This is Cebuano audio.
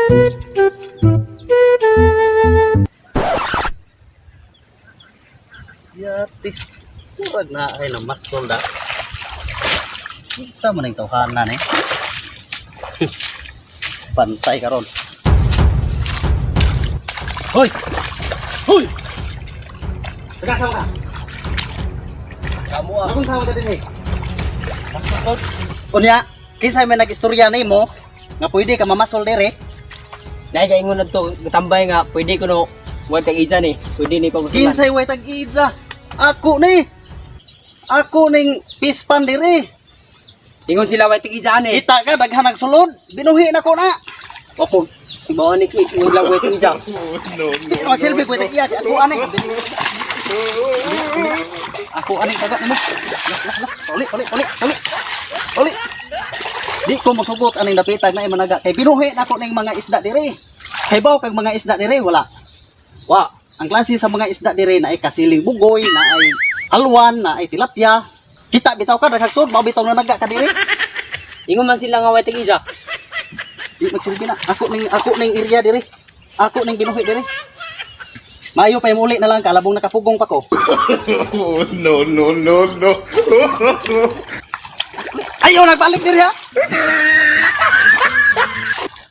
Yatis. Murag na ay na masol da. Kinsa man ang tawhana ni? Pantay karon. Hoy! Hoy! Taga ka? Kamu ah. Akong sama ka din eh. Unya, kinsa may nag-istorya nimo nga pwede ka mamasol dire? Dahil kay ingon adto tambay nga pwede ko no wa tag isa ni. Pwede ni pamasulan. Kinsay way tag idza? Ako ni. Ako ning pispan dire. Ingon sila wa tag isa ni. Kita ka daghan ang sulod. Binuhi na ko na. Ako ibawan ni ko ingon lang wa tag isa. Di ka magsilbi ko tag iya ako ani. Ako ani kagat nimo. Lah, lah, lah. Uli, uli, uli, uli. Uli. Di ko mosugot aning dapitag na imanaga kay binuhi na ko ning mga isda dire. Kay baw kag mga isda dire wala. Wa. Ang klase sa mga isda dire na ay kasiling bugoy, na ay alwan, na ay tilapia. Kita bitaw ka daghang sud, mao bitaw na naga ka dire. Ingon man sila nga wa tag isa. Di magsilbi na. Ako ning area dire. Ako ning binuhi dire. Mayo pa muli na lang kalabong nakapugong pa ko. Oh, no, no, no, no. Ayo nagbalik diri ha.